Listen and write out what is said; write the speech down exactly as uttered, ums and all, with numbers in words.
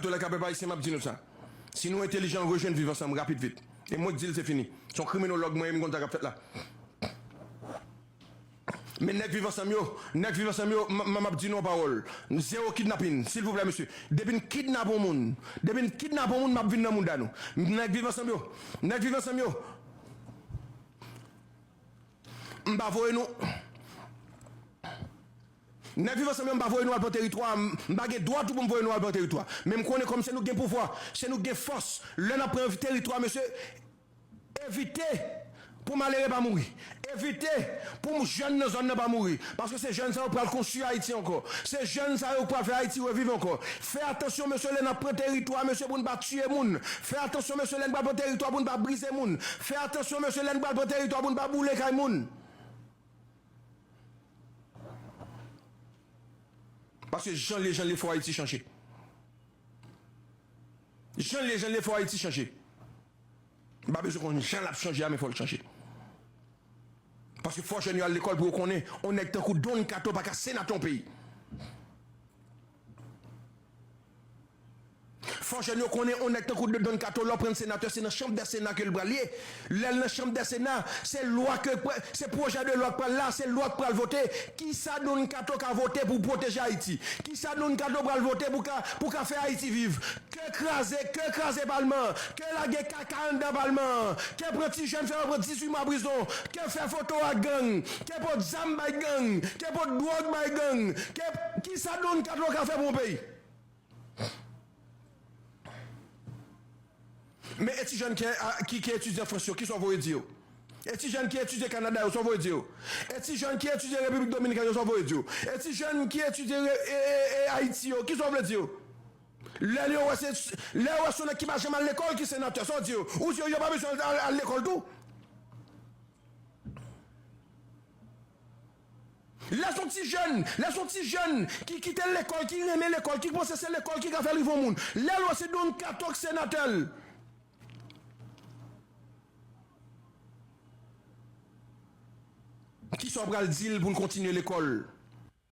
Lè k ap pèp ayisyen, m ap di nou sa. Si nou entelijan, rejwenn Viv Ansanm rapid vit. E mwen k di l se fini. Se yon kriminològ mwen ye, m konn sa k ap fèt la. Men nèg Viv Ansanm yo, nèg Viv Ansanm yo, m, m, m ap di nou yon pawòl. Zewo kidnapin, silvouplè, mesye. Depi n kidnape yon moun, depi n kidnape yon moun, m ap vin nan mouda nou. Nèg Viv Ansanm yo, nèg Viv Ansanm yo, m pa voye nou. Nèg Viv Ansanm yo, m pa voye nou al pran teritwa, m, m pa gen dwa tou pou m voye nou al pran teritwa. Men m konnen kòm se nou k gen pouvwa, se nou k gen fòs, lè n ap pran teritwa, mesye, evite pou malere pa mouri. Evite pou jèn nan zòn nan pa mouri. Paske se jèn sa yo k pral konstwi Ayiti ankò. Se jèn sa yo k pral fè Ayiti reviv ankò. Fè atansyon, mesye, lè n ap pran teritwa, mesye, pou n pa tiye moun. Fè atansyon, mesye, lè n pral pran teritwa, pou n pa brize moun. Fè atansyon, mesye, lè n pral pran teritwa, pou n pa boule kay moun. Paske jan l ye, jan l ye, fò Ayiti chanje. Jan l ye, jan l ye, fò Ayiti chanje. M pa bezwen konn jan l ap chanje a, men fò l chanje. Paske fò jèn yo al lekòl pou yo konnen yon nèg tankou Don Kato pa ka senatè yon peyi. Fò jèn yo konnen yon nèg tankou Don Kato, lè w pran l senatè, se nan chanm dè sena ke l pral ye. Lè l nan chanm dè sena, se lwa ke, se pwojè de lwa k pral la, se lwa k pral vote. Kisa Don Kato ka vote pou pwoteje Ayiti? Kisa Don Kato pral vote pou ka, pou ka fè Ayiti viv? Ke kraze, ke kraze palman an, ke lage kaka anndan palman an, ke pran ti jèn fè yo pran dizuit mwa prizon, ke fè foto ak gang, ke pot zam bay gang, ke pot dwòg bay gang, ke, kisa Don Kato ka fè pou yon peyi? Men e ti jèn ki, a, ki, ki etidye an Frans yo, kisa w voye di yo? E ti jèn ki etidye Kanada yo, sa w voye di yo? E ti jèn ki etidye Repiblik Dominikèn yo, sa w voye di yo? E ti jèn ki etidye re-, e, e, e, Ayiti yo, kisa w vle di yo? Lè yo wè se, lè yo wè se yon nèg ki pa janm al lekòl ki senatè, sa w di yo? Ou di yo, yo pa bezwen al, al, al lekòl tou? Lè se yon ti jèn, lè se yon ti jèn ki kite lekòl, ki renmen lekòl, ki panse se lekòl ki ka fè l rive yon moun. Lè l wè se Don Kato k senatè l. Kisa w pral di l pou l kontinye lekòl?